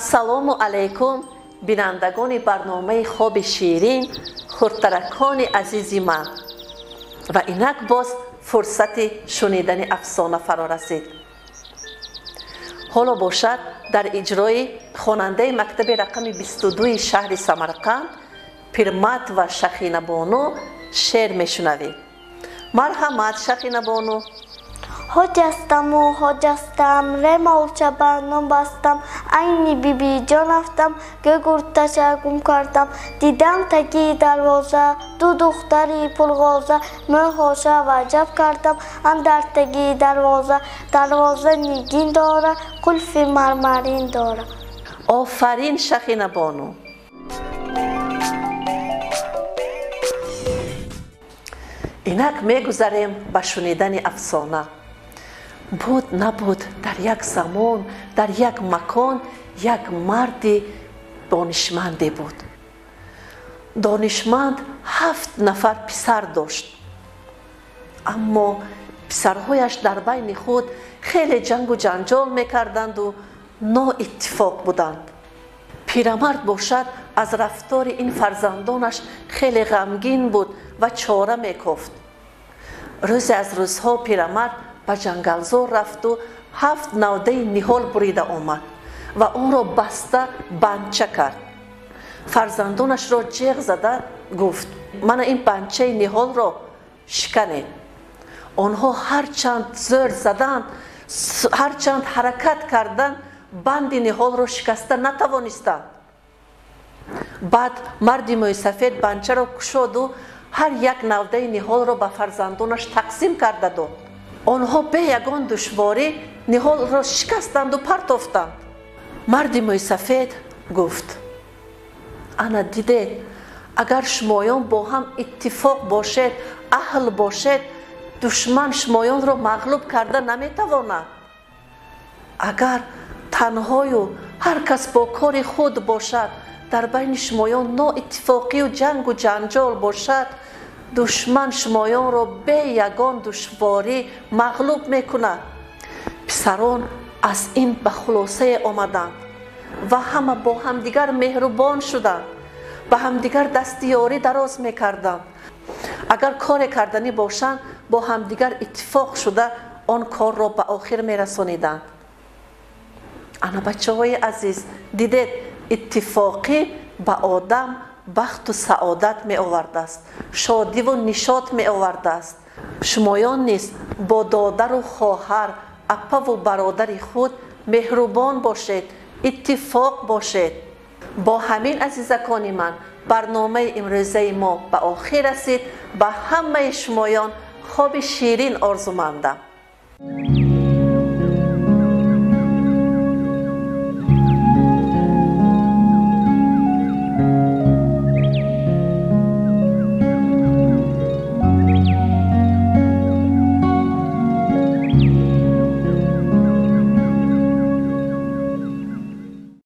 Ассалому алайкум, бинандагони барномаи хоби ширин, хурдтаракони азизи ман. Ва инак боз фурсати шунидани афсона фаро расид. Ҳоло бошад дар иҷрои хонандаи мактаби рақами 22 шаҳри Самарқанд Пирмат ва Шахинабону шеър мешунавед. Марҳамат, Шахинабону. Ҳоҷастаму ҳоҷастам, ремолча ба ном бастам, айни бибиҷон афтам, гӯгурташа гум кардам, дидам таги дарвоза, ду духтари пурғоза, мӯҳоша ваҷаб кардам, андар таги дарвоза, дарвоза нигин дора, қулфи мармарин дора. Офарин, Шахинабону. Инак мегузарем ба шунидани афсона. Буд набуд, дар як замон, дар як макон як марди донишманде буд. Донишманд 7 нафар писар дошт. Аммо писарҳояш дар байни худ хеле ҷангу ҷанҷол мекарданду ноиттифоқ буданд. Пирамард бошад аз рафтори ин фарзандонаш хеле ғамгин буд ва чора мекофт. Рӯзе аз рӯзҳо пирамард ба ҷангалзор рафту 7 навдаи ниҳол бурида омад ва онро баста банча кард. Фарзандонашро ҷеғ зада гуфт: мана ин банчаи ниҳолро шиканед. Онҳо ҳарчанд зӯр заданд, ҳарчанд ҳаракат карданд, банди ниҳолро шикаста натавонистанд. Баъд марди мӯйсафед банчаро кушоду ҳар як навдаи ниҳолро ба фарзандонаш тақсим карда дод. Онҳо бе ягон душворӣ ниҳолро шикастанду партофтанд. Марди мӯйсафед гуфт: ана дидед, агар шумоён бо ҳам иттифоқ бошед, аҳл бошед, душман шумоёнро мағлуб карда наметавонад. Агар танҳою ҳар кас бо кори худ бошад, дар байни шумоён ноиттифоқию ҷангу ҷанҷол бошад, душман шумоёнро бе ягон душворӣ мағлуб мекунад. Писарон аз ин ба хулосае омаданд ва ҳама бо ҳамдигар меҳрубон шуданд, ба ҳамдигар дасти ёрӣ дароз мекарданд. Агар коре карданӣ бошанд, бо ҳамдигар иттифоқ шуда он корро ба охир мерасониданд. Ана бачаҳои азиз, дидед, иттифоқӣ ба одам бахту саодат меовардааст, шодиву нишот меовардааст. Шумоён низ бо додару хоҳар, апаву бародари худ меҳрубон бошед, иттифоқ бошед. Бо ҳамин, азизакони ман, барномаи имрӯзаи мо ба охир расид. Ба ҳамаи шумоён хоби ширин орзумандам.